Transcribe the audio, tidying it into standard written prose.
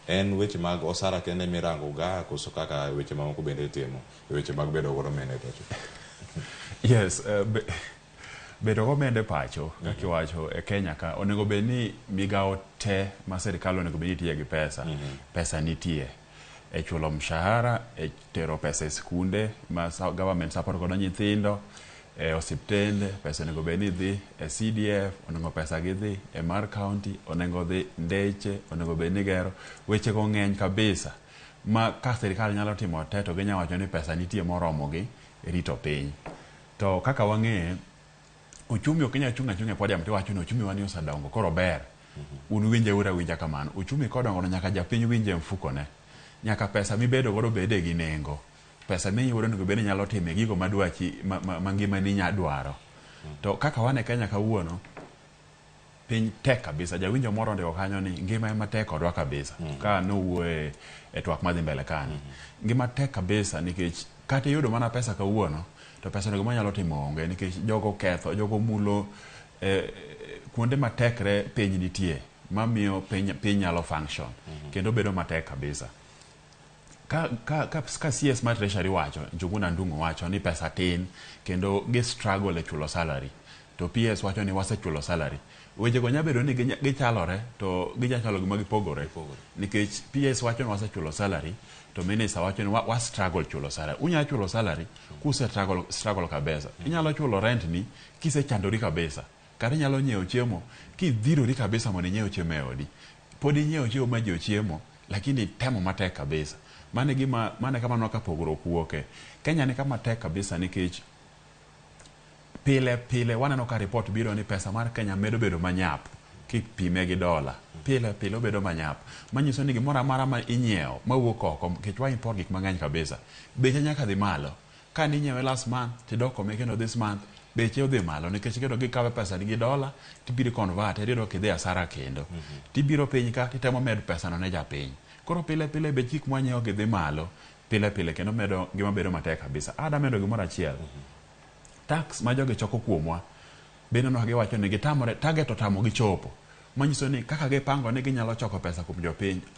En weche mag osara kende mirango ga koso kaka weche mamoko bende itimo e weche mag bedo godo omenda e pacho? Yes, bedo gomenda e pacho, kaka iwacho, e Kenya ka onego bed ni migawo te ma sirikal onego bed ni tiye gi pesa, pesa nitie e chulo mshahara, e tero pesa e skunde ma government support godo nyithindo, e osiptende pesa onego bed ni dhi, e CDF onego pesa gidhi, e mar county onego dhi, ndeche onego bed ni gero. Weche go ng'eny kabisa ma ka sirikal nyalo timo te to ginya wacho ni pesa nitie moromo gi rito piny. To kaka wang'eye, uchumi ok inyal chung' achung'a e podium tiwacho ni uchumi wani osedongo, koro ber. Un winje uru awinja kamano. Uchumi kodongo to nyaka japiny winje e mfukone. Nyaka pesa mibedo godo bede gi nengo. Pesa miyudo onego bed ni nyalo time gigo madwachi ma ngimani nya dwaro. To kaka wan e Kenya kawuono, piny tek kabisa. Jawinjo moro ondiko kanyo ni ngima ema tek kodwa kabisa. Ka nowuoye e twak madhi mbele kani. Ngima tek kabisa nikech kata iyudo mana pesa kawuono, to pesa no gima nyalo timo onge nikech jogo ketho, jogo mulo kuonde ma tekre piny nitie mamiyo piny nyalo function kendo bedo matek kabisa. Ka CS mar Treasury wacho, Njuguna Ndung'u wacho ni pesa tin kendo gi struggle e chulo salary, to PS wacho ni wasechulo salary. Weche go nya bedo ni gichalore to ginyachalo gima gipogore nikech PS wacho ni wasechulo salary to minister wacho ni wa struggle chulo salary. Unya chulo salary kuse struggle kabisa. Inyalo chulo rent ni kisechandori kabisa, kata inyalo nyiewo chiemo kidhirori kabisa mondo inyiew chiemo e odi. Pod inyiewo chiemo ma ji ochiemo, lakini temo matek kabisa. Mano e gima, mano e kama aneno ka pogruok wuoke. Kenya ni kama tek kabisa nikech pile pile waneno ka report biro ni pesa mar Kenya medo bedo manyap kipime gi dola. Pile pile obedo manyap. Manyiso ni gimoro amora ma inyiewo mawuok oko, nikech wa import gik mang'eny kabisa, beche nyaka dhi malo. Ka ninyiewe last month tidok kome kendo this month, beche odhi malo nikech kendo gikawe pesa ni gi dola tibiro convert, iyudo kidhi asara kendo. Tibiro piny ka titemo medo pesa no ne japiny. Koro pile pile bech gik mwanyiewo gi dhi malo pile pile kendo medo ngima bedo matek kabisa. Ada medo gimoro achiel. Tax ma jogi choko kuomwa be ineno ka giwacho ni gitamore target otamo gichopo. Manyiso ni kaka gipango ni ginyalo choko pesa kuom jopiny.